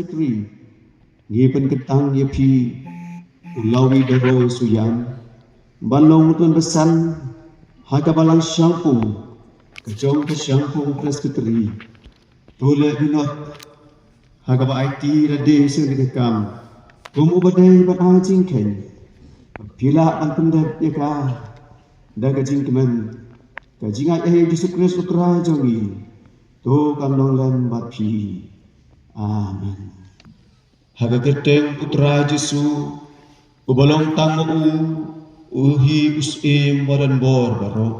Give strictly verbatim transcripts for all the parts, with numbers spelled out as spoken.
Presbytery, ngi pynkyntang ïa phi u Lawi Daroi Suiam ban long u tymmen basan ha ka balang shangpung ka jong ka shangpung Presbytery. To leh minot ha kaba aiti lade sha kane ka kam kum uba dei ban ai jingkheiñ. Phi lah ban pyndep ïa ka da ka jingkmen. Ka jingai ei u Jisu Khrist u Trai jong ngi to kan long lem bad phi. Amen. Ha ka kyrteng u Trai Jisu uba long tang ma u, u hi u Syiem ba don bor baroh,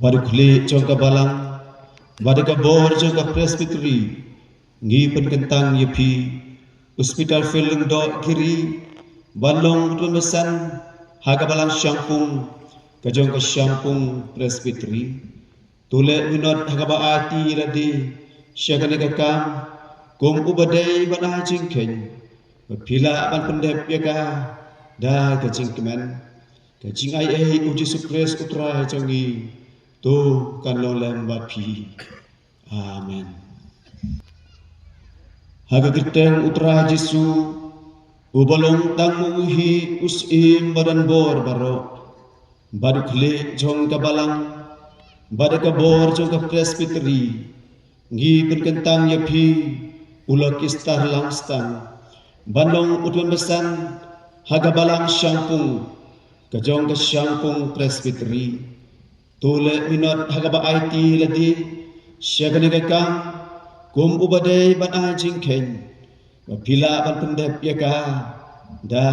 bad u khlieh jong ka balang, bad ka bor jong ka Presbytery, ngi pynkyntang ïa phi u Spitzer Phil Lyngdoh Giri ban long u tymmen basan ha ka balang shangpung ka jong ka shangpung Presbytery. To leh minot ha kaba aiti lade sha kane ka kam kum uba dei ban ai jingkheiñ. Ba phi lah ban pyndep ïa ka da ka jingkmen. Ka jingai ei u Jisu Khrist u Trai jong ngi to kan long lem bad phi. Amen. Ha ka kyrteng u Trai Jisu uba long tang ma u hi u Syiem ba don bor baroh, bad u khlieh jong ka balang, bad ka bor jong ka Presbytery, ngi pynkyntang ïa phi u Lokistar Langstang ban long u tymmen basan ha ka balang shangpung ka jong ka shangpung Presbytery. To leh minot ha kaba aiti lade sha kane ka kam kum uba dei ban ai jingkheiñ. Ba phi lah ban pyndep ïa ka da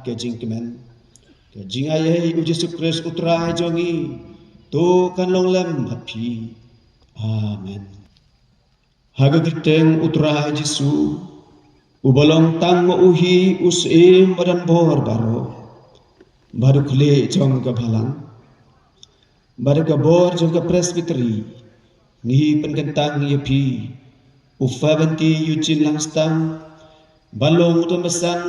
ka jingkmen. Ka jingai ei u Jisu Khrist u Trai jong ngi to kan long lem bad phi. Amen. Ha ka kyrteng u Trai Jisu uba long tang ma u hi u Syiem ba don bor baroh, bad u khlieh jong ka balang, bad ka bor jong ka Presbytery, ngi pynkyntang ïa phi u Faventy Eugene Langstang ban long u tymmen basan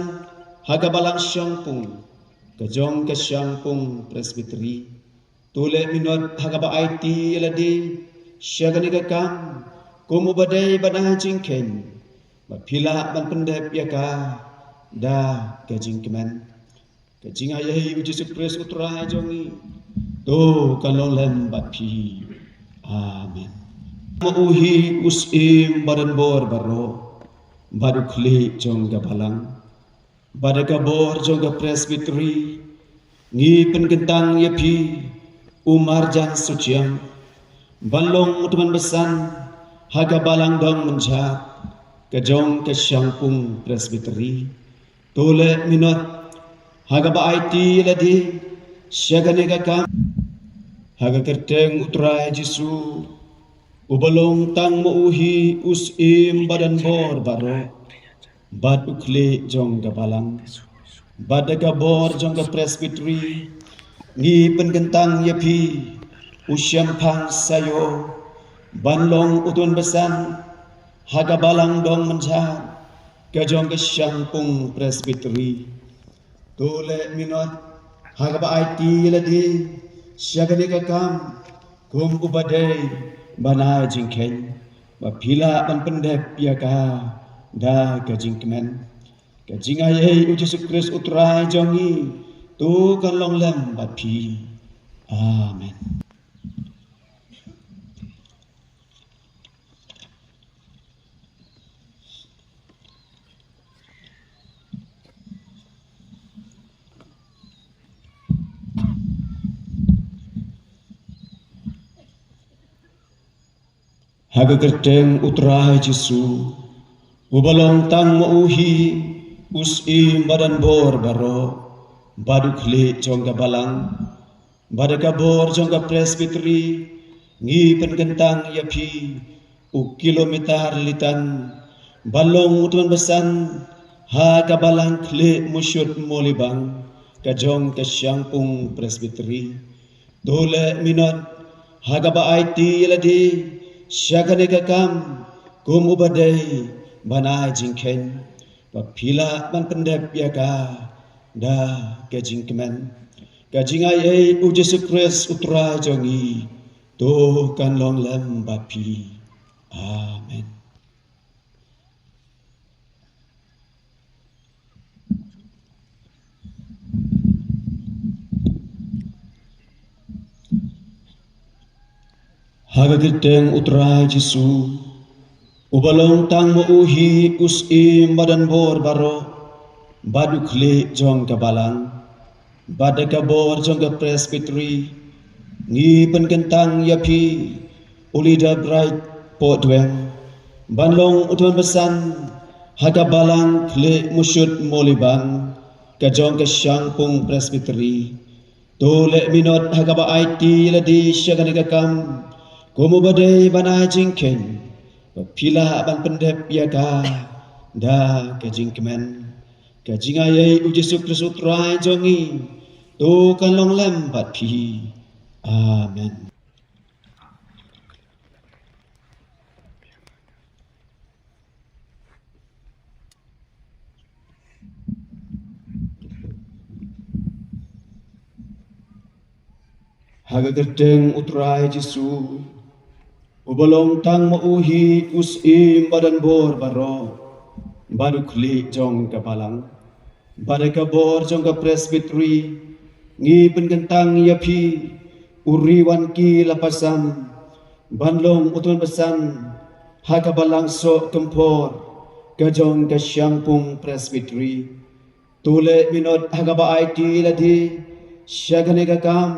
ha ka balang shangpung ka jong ka shangpung Presbytery. To leh minot ha kaba aiti lade sha kane ka kam kum uba dei ban ai jingkheiñ. Ba phi lah ban pyndep ïa ka da ka jingkmen. Ka jingai ei u Jisu Khrist u Trai jong ngi to kan long lem bad phi. Amen. Ma u hi u Syiem ba don bor baroh, bad u khlieh jong ka balang, bad ka bor jong ka Presbytery, ngi pynkyntang ïa phi u Marjan Suchiang ban long u tymmen basan ha ka balang dong mynjat ka jong ka shangpung Presbytery. To leh minot ha kaba aiti lade sha kane ka kam ha ka kyrteng u Trai Jisu uba long tang ma u hi u Syiem ba don bor baroh, bad u khlieh jong ka balang, bad ka bor jong ka Presbytery, ngi pynkyntang ïa phi u Shemphang Sayo ban long u tymmen basan ha ka balang dong mynjat ka jong ka shangpung Presbytery. To leh minot ha kaba aiti lade sha kane ka kam kum uba dei ban ai jingkheiñ. Ba phi lah ban pyndep ïa ka da ka jingkmen. Ka jingai ei u Jisu Khrist u Trai jong ngi to kan long lem bad phi. Amen. Ha ka kyrteng u Trai Jisu uba long tang ma u hi u Syiem ba don bor baroh, bad u khlieh jong ka balang, bad ka bor jong ka Presbytery, ngi pynkyntang ïa phi u Kilometer Litan ban long u tymmen basan ha ka balang khlieh Mushut Molibang ka jong ka shangpung Presbytery. To leh minot ha kaba aiti lade sha kane ka kam kum uba dei ban ai jingkheiñ. Ba phi lah ban pyndep ïa ka da ka jingkmen. Ka jingai ei u Jisu Khrist u Trai jong ngi to kan long lem bad phi. Amen. Ha ka kyrteng U Trai Jisu, uba long tang ma u hi u syiem ba don bor baroh, bad u khlieh jong ka balang, bad da ka bor jong ka Presbytery, ngi pynkyntang ïa phi, u Leader Bright Pohtweng, ban long u tymmen basan ha ka balang Khlieh Mushut Mawlibang, ka jong ka Shangpung Presbytery. To leh minot ha kaba aiti ïa lade sha kane ka kam kum uba dei ban ai jingkheiñ, ba phi lah ban pyndep ïa ka da ka jingkmen. Ka jingaiei U Jisu Khrist U Trai jong ngi, to kan long lem bad phi. Amen. Ha ka kyrteng U Trai Jisu, uba long tang ma u hi u syiem ba don bor baroh, bad u khlieh jong ka balang, bad da ka bor jong ka Presbytery, ngi pynkyntang ïa phi, u Riwan Ki Lapasam, ban long u tymmen basan ha ka balang soh kymphor ka jong ka Shangpung Presbytery. To leh minot ha kaba aiti ïa lade sha kane ka kam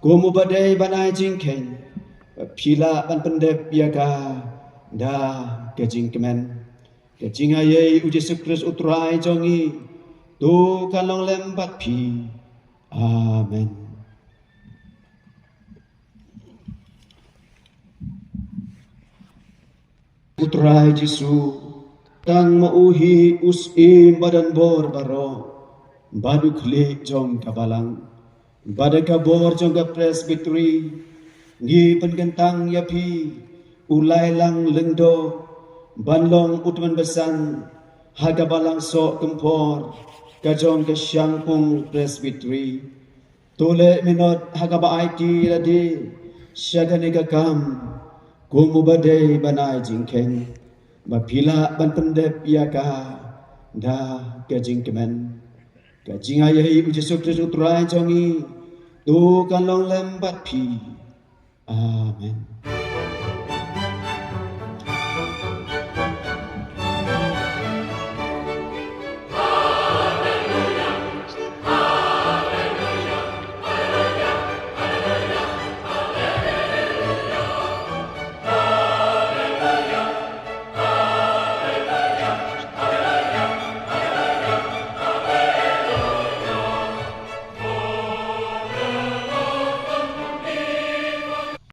kum uba dei ban ai jingkheiñ, ba phi lah ban pyndep ïa ka da ka jingkmen. Ka jingaiei U Jisu Khrist U Trai jong ngi, to kan long lem bad phi. Amen. U Trai Jisu, tang ma u hi u syiem ba don bor baroh, bad u khlieh jong ka balang, bad da ka bor jong ka Presbytery, ngi pynkyntang ïa phi, u Lailang Lyngdoh, ban long u tymmen basan ha ka balang soh kymphor ka jong ka Shangpung Presbytery. To leh minot ha kaba aiti ïa lade sha kane ka kam kum uba dei ban ai jingkheiñ, ba phi lah ban pyndep ïa ka da ka jingkmen. Ka jingaiei U Jisu Khrist U Trai jong ngi, to kan long lem bad phi. Amen.